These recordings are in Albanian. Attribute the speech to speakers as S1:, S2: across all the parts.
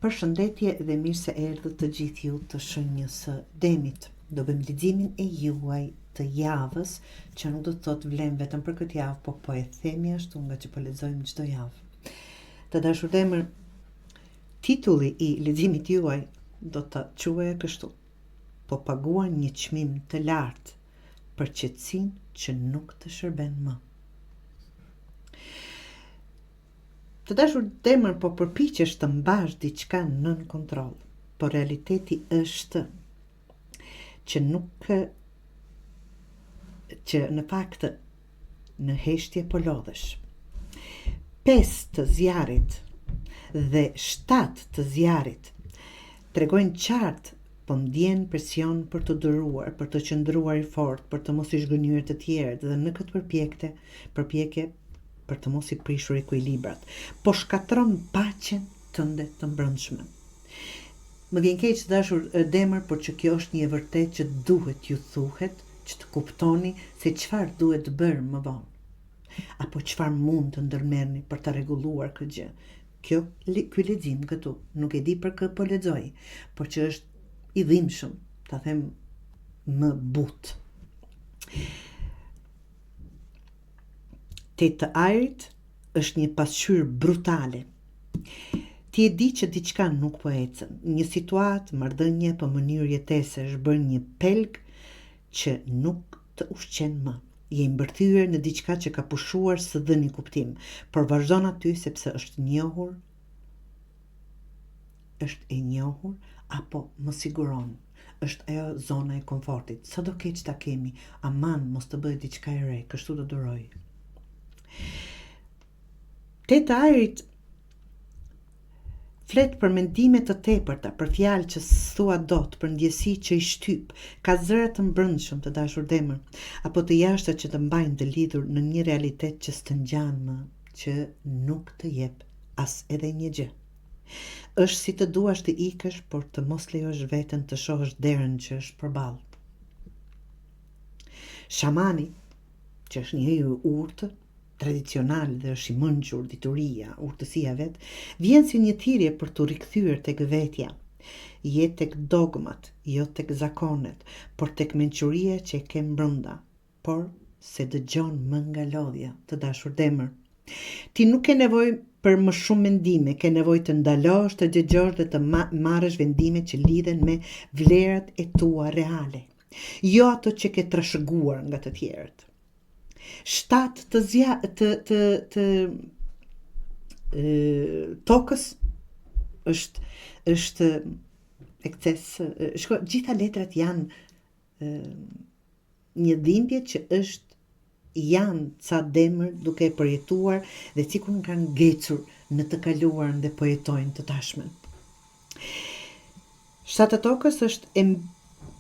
S1: Përshëndetje dhe mirë se erdhët të gjithë ju të shenjës së Demit. Do bëjmë leximin e juaj të javës, që nuk do të thotë vlen vetëm për këtë javë, po po e themi ashtu nga që po lexojmë çdo javë. Të dashur demër, titulli i leximit juaj do ta quaja kështu. Po paguan një çmim të lartë për qetësinë që nuk të shërben më. Të dashur demër po përpiqesh të mbash diçka nën kontroll, por realiteti është që nuk që në fakt në heshtje po lodhesh. 5 të zjarrit dhe 7 të zjarrit tregojnë qartë po ndjen presion për të duruar, për të qëndruar i fortë, për të mos i zhgënjyer të tjerët dhe në këtë përpjekje, përpjekje për të mos i prishur ekuilibrat. Po shkatërron paqen tënde të mbrendshme. Më vjen keq të dashur demër, por që kjo është një e vërtetë që duhet t'ju thuhet, që të kuptoni se çfarë duhet bërë më vonë. Apo çfarë mund të ndërmerrni për të rregulluar këtë gjë. Kjo ky lexim këtu, nuk e di për kë po lexoj, por që është i dhimbshëm, ta them më butë. Tetë të ajrit është një pasqyrë brutale. Ti e di që diçka nuk po ecën. Një situatë, marrëdhënie apo mënyrë jetese është bërë një pelg që nuk të ushqen më. Je i mbërthyer në diçka që ka pushuar së dhëni kuptim, por vazhdon aty sepse është njohur, është e njohur apo më siguron. Është ajo zona e komfortit. Sado keq ta kemi, aman mos të bëhet diçka e re, kështu do duroj. Tetë të ajrit flet për mendime të tepërta, për fjalë që s'thua dot, për ndjesi që i shtyp, ka zëra të mbrendshëm të dashur demër, apo të jashta që të mbajnë të lidhur në një realitet që s'të ngjan më, që nuk të jep as edhe një gjë. Është si të duash të ikësh, por të mos lejosh veten të shohësh derën që është përballë. Shamani, që është njeriu i urtë, tradicional dhe është i mençur, dituria, urtësia vet, vjen si një thirrje për t'u rikthyer tek vetja. Je tek dogmat, jo tek zakonet, por tek mençuria që e ke mbrenda. Por s'e dëgjon më nga lodhja, të dashur demër. Ti nuk ke nevojë për më shumë mendime, ke nevojë të ndalosh, të dëgjosh dhe të marrësh vendime që lidhen me vlerat e tua reale, jo ato që ke trashëguar nga të tjerët. Shtatë të zja të të të e, tokës është është ekces, shko, gjitha letrat janë e, Një dhimbje që është janë ca demër duke e përjetuar dhe sikur kanë ngecur në të kaluarën dhe po jetojnë të tashmen. Shtatë e tokës është e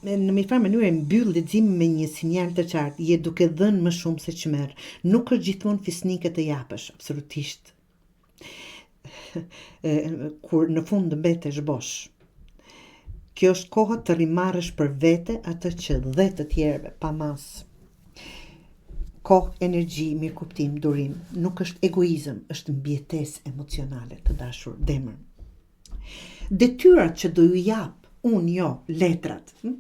S1: në një farë mënyre e mbyll leximin me një sinjal të qartë, je duke dhënë më shumë se ç'merr. Nuk është gjithmonë fisnike të japësh, absolutisht. kur në fund mbetesh bosh. Kjo është koha të rimarrësh për vete atë që dhe të tjerëve, pa masë. Kohë, energji, mirëkuptim, durim, nuk është egoizëm, është mbijetesë emocionale të dashur demër. Detyrat që do ju jap, unë jo, letrat, hm?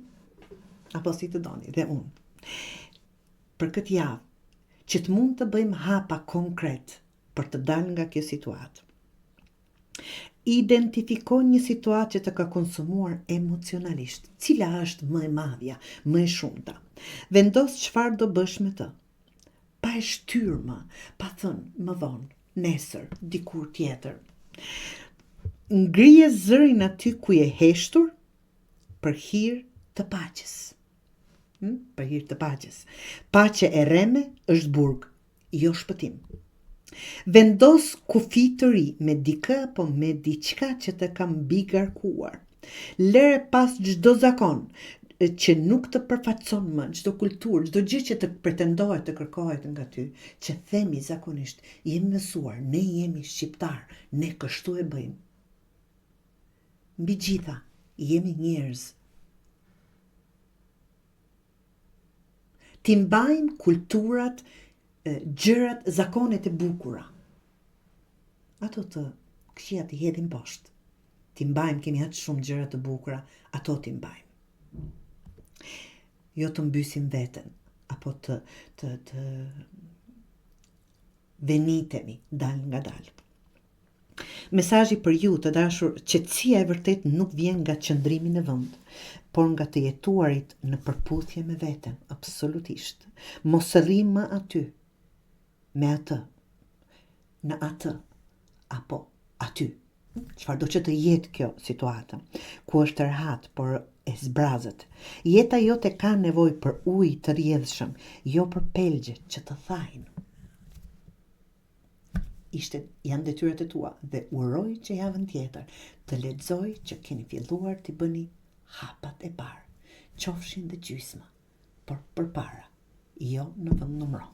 S1: apo si të doni, dhe unë. Për këtë javë, që të mund të bëjmë hapa konkret, për të dalë nga kjo situatë. Identifiko një situatë që të ka konsumuar emocionalisht. Cila është më e madhja, më e shumta? Vendos çfarë do bësh me të. Pa e shtyrë më, pa thënë më vonë, nesër, dikur tjetër. Ngrije zërin aty ku je heshtur për hir të paqes. Hm? Për hir të paqes. Paqe e rreme është burg. jo shpëtim. Vendos kufi të ri me dikë apo me diçka që të ka mbingarkuar. Lëre pas çdo zakon që nuk të përfaqëson më, çdo kulturë, çdo gjë që të pretendohet të kërkohet nga ty, që themi zakonisht, jemi mësuar, ne jemi shqiptarë, ne kështu e bëjmë. Mbi gjitha, jemi njerëz. T'i mbajmë kulturat, gjërat, zakonet e bukura. Ato të këqija t'i hedhim poshtë. T'i mbajmë, kemi aq shumë gjëra të bukura, ato t'i mbajmë. Jo të mbysim veten apo të të të venitemi dalëngadalë. Mesazhi për ju, të dashur, qetësia e vërtetë nuk vjen nga qëndrimi në vend, por nga të jetuarit në përputhje me veten, absolutisht. Mos rri më aty, me atë, në atë, apo aty. Çfarëdo që të jetë kjo situatë, ku është rehat, por e zbrazët. Jeta jote ka nevojë për ujë të rrjedhshëm, jo për pellgje që të thajnë. Ishte janë detyrat e tua dhe uroj që javën tjetër të lexoj që keni filluar t'i bëni hapat e parë, qofshin dhe gjysma, por përpara, jo në vend numëro.